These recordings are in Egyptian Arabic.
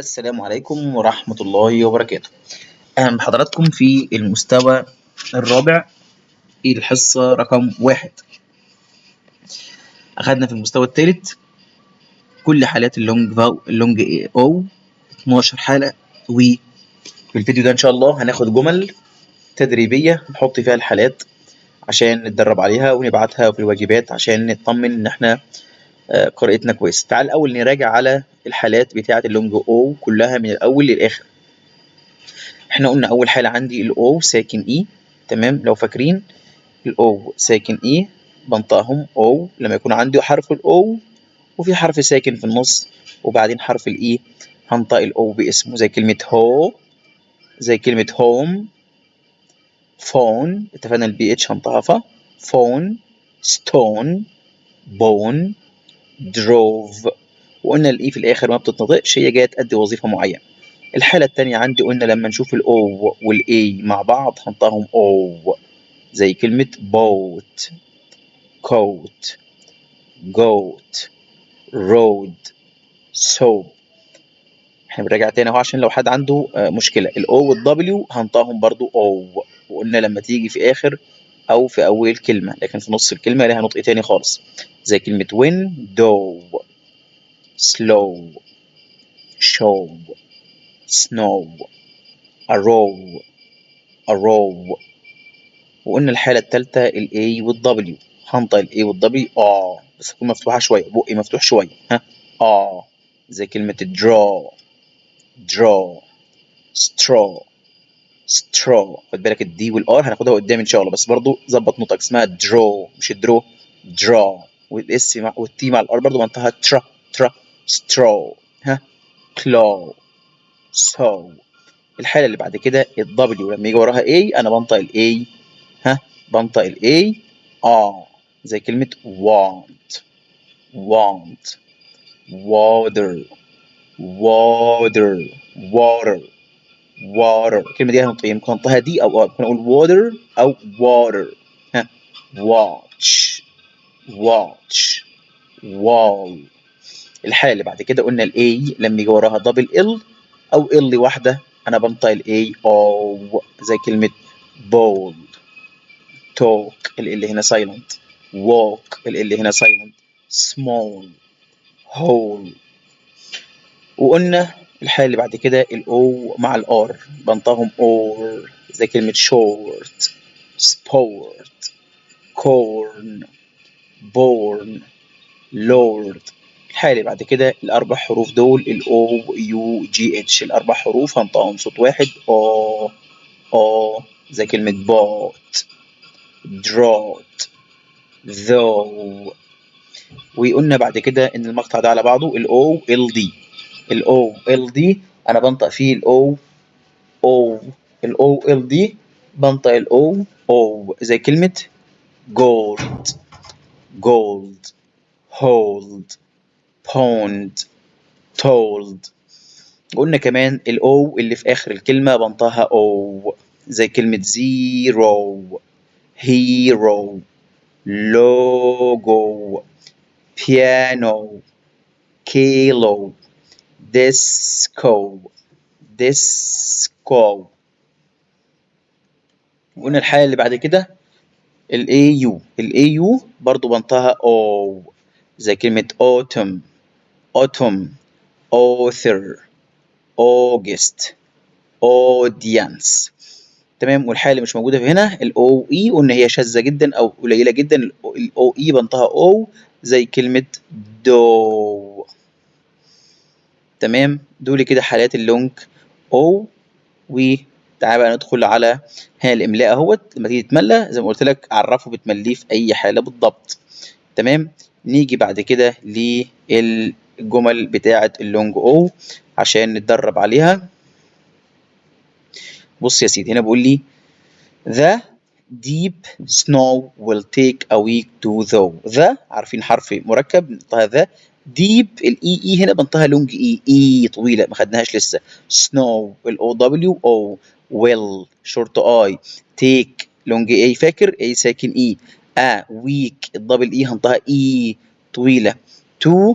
السلام عليكم ورحمة الله وبركاته. أهلا بحضراتكم في المستوى الرابع، الحصة رقم 1. أخدنا في المستوى الثالث كل حالات ال long vowel، ال long O، 12 حالة. وفي الفيديو ده إن شاء الله هناخد جمل تدريبية نحط فيها الحالات عشان نتدرب عليها ونبعتها في الواجبات عشان نطمن إن إحنا قراءتنا كويس. تعال الأول نراجع على الحالات بتاعة ال long O كلها من الأول للآخر. احنا قلنا أول حالة عندي ال O ساكن E، تمام؟ لو فاكرين، ال O ساكن E بنطقهم O لما يكون عندي حرف ال O وفي حرف ساكن في النص وبعدين حرف ال E، هنطق ال O باسمه، زي كلمة hoe، زي كلمة home، phone. اتفقنا ال PH هنطقها فا. phone، stone، bone، drove. وقلنا ال E في الاخر ما بتتنطقش، هي جاية تأدي وظيفة معينه. الحالة الثانية عندي قلنا لما نشوف ال O وال A مع بعض هنطقهم او، زي كلمة boat، coat، goat، road، soap. احنا بنراجع تاني اهو عشان لو حد عنده مشكله. ال O وال W هنطقهم برضو او، وقلنا لما تيجي في اخر او في اول كلمه، لكن في نص الكلمة لها نطق تاني خالص، زي كلمة window، slow، show، snow، arrow، arrow. وقلنا الحالة الثالثة ال A وال W، هنطق ال A وال W بس تكون مفتوحة شوية، بقي مفتوح شوية، ها، زي كلمة draw، draw، straw، straw. خد بالك، ال D وال R هناخدها قدام ان شاء الله، بس برضو ظبط نطقك، اسمها draw مش draw، draw. وال S مع وال T مع ال R برضو بنطقها ترا ترا، straw، ها، claw، saw. الحالة اللي بعد كده ال W لما يجي وراها A، أنا بنطق ال A، ها، بنطق ال A زي كلمة want، want، water، water، water، water. الكلمة دي نطقين، ممكن أنطقها D أو R، ممكن أقول water أو water، ها، watch، watch، wall. الحالة اللي بعد كده قلنا ال A لما يجي وراها double L أو L واحدة، أنا بنطق ال A O، زي كلمة ball، talk، ال L هنا silent، walk، ال L هنا silent، small، whole. وقلنا الحالة اللي بعد كده ال O مع ال R بنطقهم or، زي كلمة short، sport، corn، born، lord. الحالة اللي بعد كده الأربع حروف دول، ال O U G H، الأربع حروف هنطقهم صوت واحد أو أو، زي كلمة bought، drought، though. وقلنا بعد كده إن المقطع ده على بعضه، ال O L D، ال O L D أنا بنطق فيه ال O O، ال O L D بنطق ال O O، زي كلمة gold، gold، hold، pond، told. قلنا كمان ال O اللي في آخر الكلمة بنطقها O، زي كلمة zero، hero، logo، piano، kilo، disco، disco. وقلنا الحالة اللي بعد كده ال AU، ال AU برضو بنطقها O، زي كلمة autumn، autumn، author، August، audience. تمام. والحالة اللي مش موجودة في هنا ال OE، قلنا هي شاذة جدا أو قليلة جدا. ال OE بنطقها O، زي كلمة dough. تمام، دول كده حالات ال long O. وتعالى بقى ندخل على هنا الاملاء اهوت. لما تيجي تملى زي ما قلت لك، عرفه بتمليه في اي حاله بالضبط. تمام، نيجي بعد كده للجمل بتاعه ال long O عشان نتدرب عليها. بص يا سيدي، هنا بيقول لي the deep snow will take a week to thaw. the عارفين حرف مركب، بنطقها the. deep، ال E E هنا بنطقها long E، E طويله، ما خدناهاش لسه. snow، ال O W O، will short I، take long A، فاكر A ساكن E، a week، ال double E هنطقها E طويله، to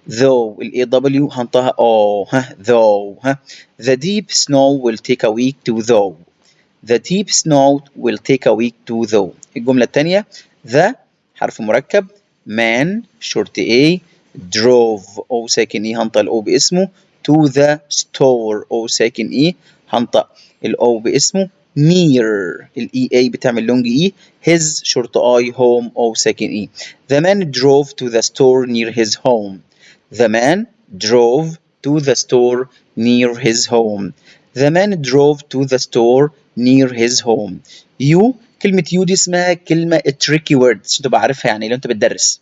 Though، ال A W هنطقها O، ها، though، ها. The deep snow will take a week to thaw. The deep snow will take a week to thaw. الجملة الثانية: the حرف مركب، man short A، drove O ساكن E، هنطق ال O باسمه، to the store O ساكن E، هنطق ال O باسمه، near ال EA بتعمل long E، his short I، home O ساكن E. The man drove to the store near his home. The man drove to the store near his home. The man drove to the store near his home. You، كلمة you دي اسمها كلمة tricky words، عشان تبقى عارفها. يعني لو انت بتدرس،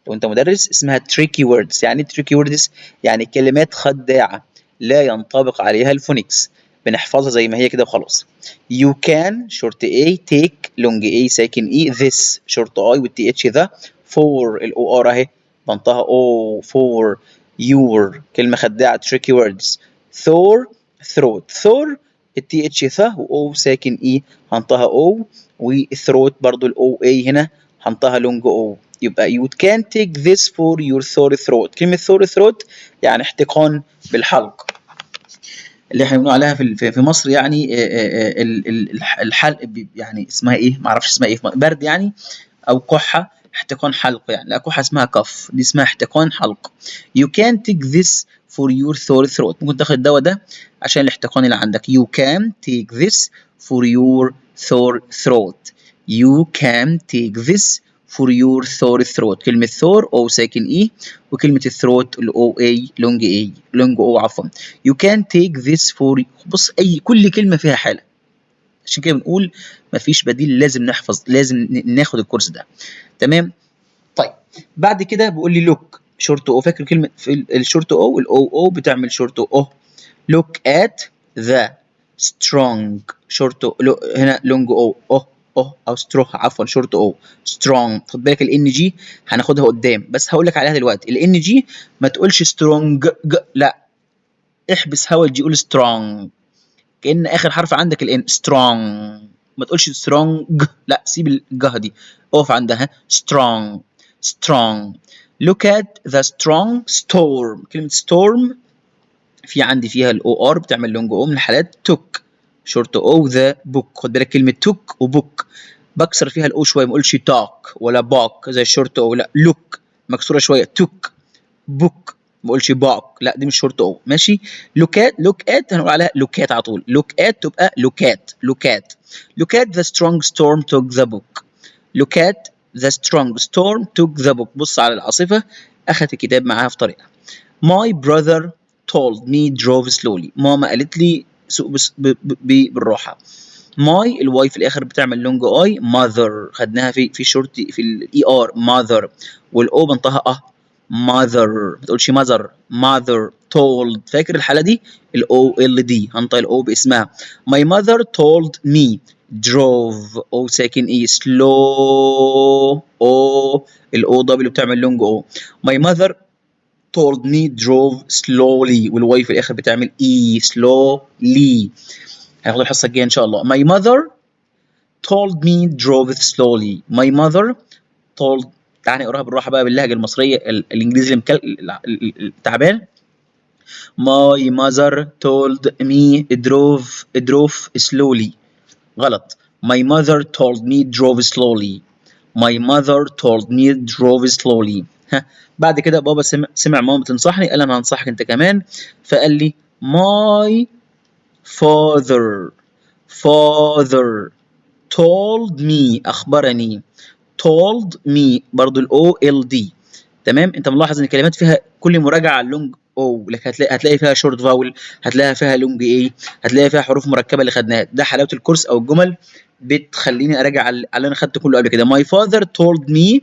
لو انت مدرس، اسمها tricky words. يعني tricky words يعني كلمات خداعة لا ينطبق عليها ال phonics، بنحفظها زي ما هي كده وخلاص. You can short a، take long a ساكن e، this short i وال th the، for ال o r اهي بنطقها o، for your، كلمة خداعة، tricky words، sore throat. Sore ال th ث و o ساكن e هنطقها o، وال throat برضو ال o a هنا هنطقها long o. يبقى you can take this for your sore throat. كلمة sore throat يعني احتقان بالحلق، اللي احنا بنقول عليها في مصر يعني الحلق، يعني اسمها ايه؟ ما اعرفش اسمها ايه، برد يعني او كحه، احتقان حلق يعني. لا، كحه اسمها cough، دي اسمها احتقان حلق. You can take this for your sore throat، ممكن تاخد الدواء ده عشان الاحتقان اللي عندك. You can take this for your sore throat. You can take this for your sore throat. كلمة sore O ساكن E، وكلمة ال throat ال O A long A، long O عفوا. You can take this for، بص، أي كل كلمة فيها حالة، عشان كده بنقول مفيش بديل، لازم نحفظ، لازم ناخد الكورس ده، تمام؟ طيب، بعد كده بيقول لي look short o. فاكر كلمة في ال short o؟ ال o o بتعمل short o. Look at the strong short o، هنا long o، o o او stro عفوا، short o، strong. خد بالك، ال ng هناخدها قدام، بس هقول لك عليها دلوقتي. ال ng ما تقولش strong ج، لا، احبس هوا ال g، قول strong كأن اخر حرف عندك ال n. Strong، ما تقولش strong، لا، سيب الجه دي، اقف عندها. Strong، strong. Look at the strong storm. كلمة storm في عندي فيها ال o r بتعمل long o من الحالات. Took short o the book. خد بالك، كلمة took و book بكسر فيها ال o شوية، ما اقولش talk ولا book زي ال short o، لا، look مكسورة شوية، took، book، ما اقولش book، لا، دي مش short o، ماشي؟ Look at، look at هنقول عليها look at على طول. Look at تبقى look at، look at. Look at the strong storm took the book. Look at the strong storm took the book. بص على العاصفة أخذت الكتاب معاها في طريقها. My brother told me drove slowly. ماما قالت لي سوق بس بالراحة. My، ال y في الآخر بتعمل long i. Mother خدناها في شورت في ال e r، mother، وال o بنطقها اه، mother، ما تقولش mother. Mother told، فاكر الحالة دي؟ ال o l d، هنطق ال o باسمها. My mother told me drove o ساكن e، slow o، ال o w بتعمل long o. My mother told me drove slowly، وال y في الاخر بتعمل e، slowly. هناخد الحصه الجايه ان شاء الله. My mother told me drove slowly. My mother told، تعالى نقراها بالراحه بقى باللهجه المصريه، الانجليزي التعبان. My mother told me drove slowly. غلط. My mother told me drove slowly. My mother told me drove slowly. ها، بعد كده بابا سمع ماما تنصحني، قال انا هنصحك انت كمان، فقال لي my father، father told me، اخبرني، told me، برضو ال o l d، تمام؟ انت ملاحظ ان الكلمات فيها كل مراجعه على ال long o، لكن هتلاقي فيها short vowel، هتلاقي فيها long a، هتلاقي فيها حروف مركبه اللي خدناها. ده حلاوه الكورس او الجمل، بتخليني اراجع على اللي انا خدته كله قبل كده. My father told me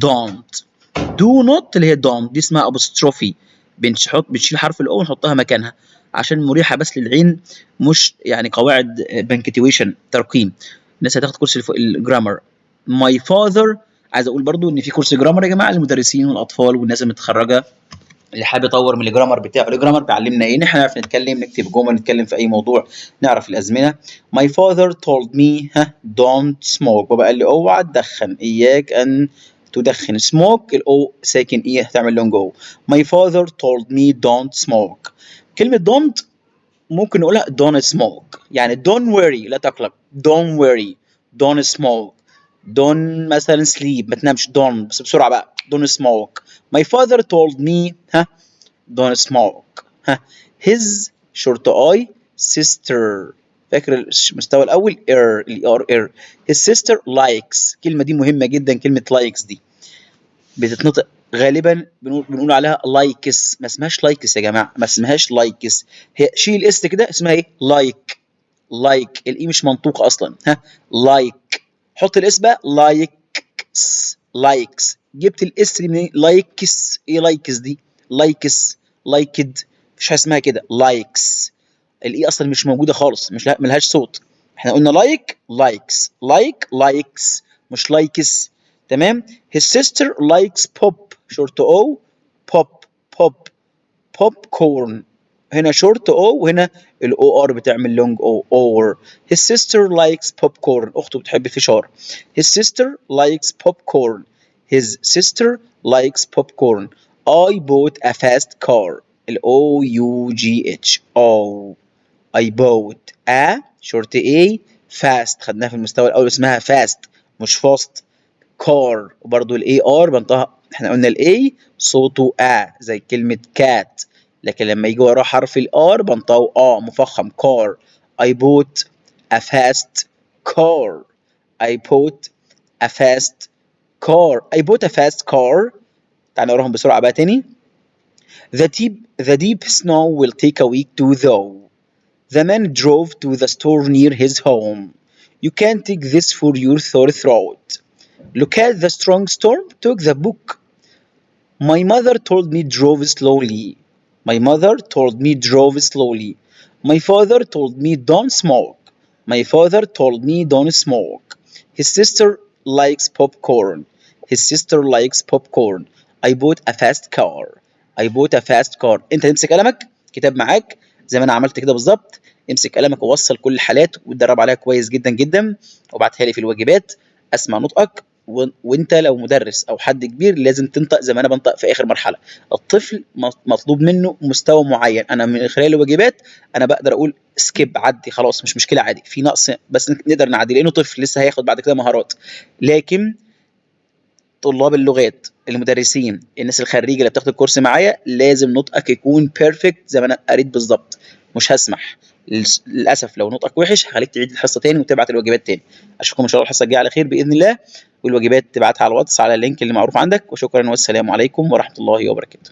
don't، do not، اللي هي don't دي اسمها apostrophe، بنشيل حرف ال o ونحطها مكانها عشان مريحه بس للعين، مش يعني قواعد punctuation، ترقيم. الناس هتاخد كورس ال grammar. My father، عايز اقول برضو ان في كورس grammar يا جماعه للمدرسين والاطفال والناس المتخرجه اللي حابب يطور من ال grammar بتاعه. ال grammar بيعلمنا ايه؟ ان احنا نعرف نتكلم، نكتب جمل، نتكلم في اي موضوع، نعرف الازمنه. My father told me ها don't smoke. بابا قال لي اوعى تدخن، اياك ان تدخن. smoke، ال O ساكن E هتعمل long O. my father told me don't smoke. كلمة don't ممكن نقولها don't smoke، يعني don't worry، لا تقلق، don't worry، don't smoke، don't مثلا sleep، ما تنامش، don't، بس بسرعة بقى، don't smoke. my father told me ها don't smoke. ها، his short I sister، فاكر المستوى الاول؟ er، ال E R، er. his sister likes، الكلمة دي مهمة جدا. كلمة likes دي بتتنطق غالبا بنقول عليها لايكس. ما اسمهاش لايكس يا جماعه، ما اسمهاش لايكس. هي شيل ال S كده، اسمها ايه؟ like، like. ال E مش منطوقه اصلا. ها، like، حط ال S بقى، likes، likes. جبت ال S دي منين؟ likes، ايه likes دي؟ likes، liked، مفيش حاجة اسمها كده. likes، ال E اصلا مش موجودة خالص، مش ملهاش صوت. احنا قلنا like، likes، like، likes، مش لايكس. تمام؟ his sister likes pop، short o، pop، pop، popcorn. هنا short o وهنا ال O R بتعمل long o، or. his sister likes popcorn، اخته بتحب الفشار. his sister likes popcorn، his sister likes popcorn. I bought a fast car، ال O U G H O. I bought a short A fast، خدناها في المستوى الأول، اسمها fast مش fast. car، وبرضو ال A R بنطقها، احنا قلنا ال A صوته آ زي كلمة cat، لكن لما يجي وراه حرف ال R بنطقه آ مفخم، car. I bought a fast car، I bought a fast car، I bought a fast car. تعال نقراهم بسرعة بقى تاني. The deep snow will take a week to thaw. The man drove to the store near his home. You can take this for your sore throat. Look at the strong storm. Took the book. My mother told me drove slowly. My mother told me drove slowly. My father told me don't smoke. My father told me don't smoke. His sister likes popcorn. His sister likes popcorn. I bought a fast car. I bought a fast car. انت تمسك قلمك، كتاب معاك، زي ما انا عملت كده بالظبط. امسك قلمك ووصل كل الحالات واتدرب عليها كويس جدا جدا وابعتها لي في الواجبات. اسمع نطقك وانت لو مدرس او حد كبير لازم تنطق زي ما انا بنطق في اخر مرحله. الطفل مطلوب منه مستوى معين. انا من خلال الواجبات انا بقدر اقول skip، عدي، خلاص مش مشكله، عادي، في نقص بس نقدر نعدي لانه طفل لسه هياخد بعد كده مهارات. لكن طلاب اللغات، المدرسين، الناس الخريجه اللي بتاخد الكورس معايا، لازم نطقك يكون perfect زي ما انا قريت بالظبط. مش هسمح للاسف، لو نطقك وحش هخليك تعيد الحصة تاني وتبعت الواجبات تاني. اشوفكم ان شاء الله الحصة الجاية على خير باذن الله، والواجبات تبعتها على الواتس على ال link اللي معروف عندك. وشكرا والسلام عليكم ورحمة الله وبركاته.